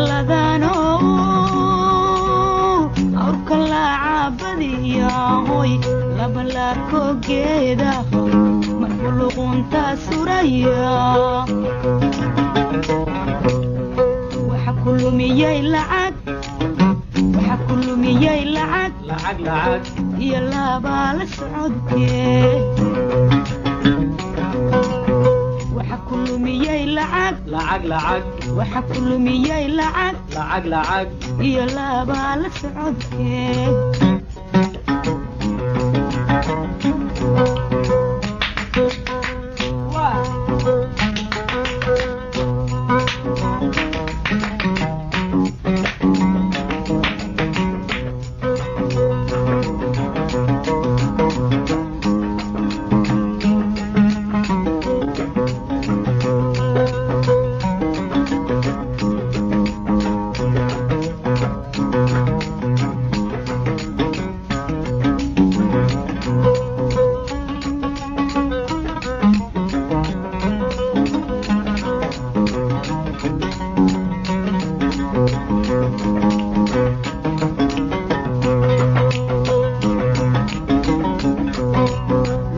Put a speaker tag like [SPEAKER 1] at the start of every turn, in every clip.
[SPEAKER 1] Ladano awrka lacaabadiyahoy labalaabkoogeeda markuu luqunta suraya. Waxa ku lumiyey lacag, waxa ku lumiyey lacag,
[SPEAKER 2] lacag lacag
[SPEAKER 1] iyo labaa la socodkee. Waxa ku lumiyey lacag,
[SPEAKER 2] lacag lacag,
[SPEAKER 1] waxa ku lumiyey lacag,
[SPEAKER 2] lacag lacag
[SPEAKER 1] iyo labaa la socodkee.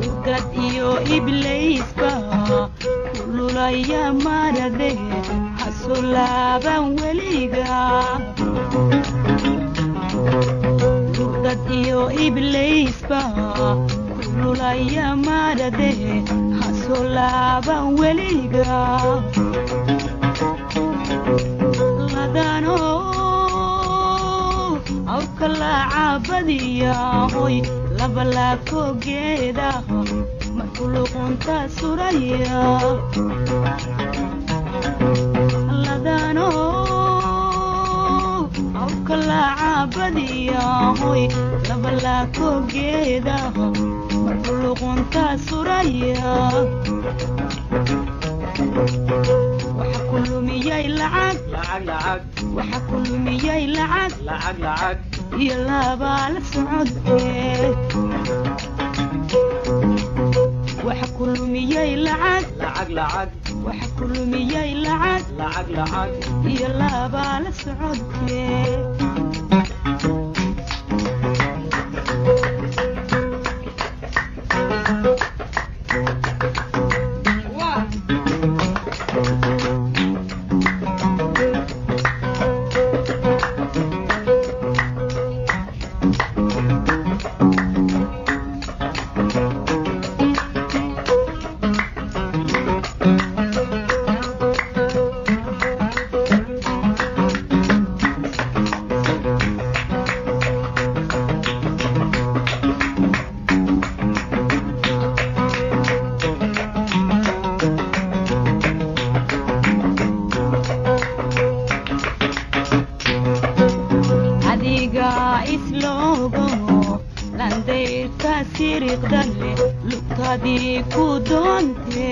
[SPEAKER 1] Lugad iyo ibliisba kululaya marade hasulaaban weliga. Lugad iyo ibliisba kululaya marade hasulaaban weliga. Ladano awrka lacaabadiyahoy labalaabkoogeeda markuu luqunta suraya. Ladano awrka lacaabadiyahoy labalaabkoogeeda markuu luqunta suraya. Waxa ku lumiyey lacag,
[SPEAKER 2] lacag lacag,
[SPEAKER 1] waxa ku lumiyey lacag,
[SPEAKER 2] lacag lacag
[SPEAKER 1] iyo labaa la socodkee. Waxa ku lumiyey lacag,
[SPEAKER 2] lacag lacag,
[SPEAKER 1] waxa ku lumiyey lacag,
[SPEAKER 2] lacag lacag
[SPEAKER 1] iyo labaa la socodkee. Adiga isloogo landayrka siriqdale lugtaadii ku doonte.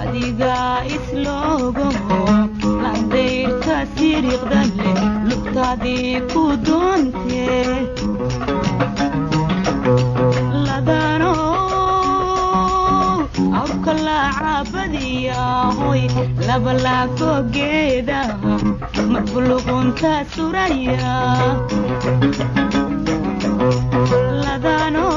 [SPEAKER 1] Adiga isloogo landayrka siriqdale lugtaadii ku doonte. Ladano awrka lacaabadiyahoy labalaabkoogeeda markuu luqunta suraya. Ladano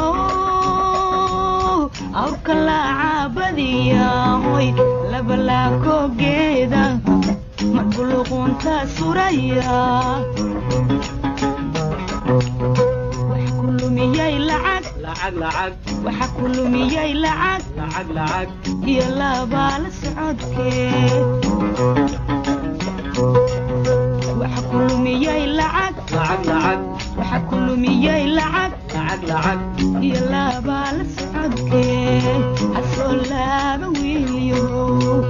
[SPEAKER 1] awrka lacaabadiyahoy labalaabkoogeeda markuu luqunta suraya. Waxa ku lumiyey lacag,
[SPEAKER 2] lacag lacag,
[SPEAKER 1] waxa ku lumiyey lacag,
[SPEAKER 2] lacag lacag
[SPEAKER 1] iyo labaa la socodkee. Waxa ku lumiyey lacag,
[SPEAKER 2] lacag lacag,
[SPEAKER 1] waxa ku lumiyey lacag,
[SPEAKER 2] lacag lacag
[SPEAKER 1] iyo labaa la socodkee. Hasoo laaba wiilyow,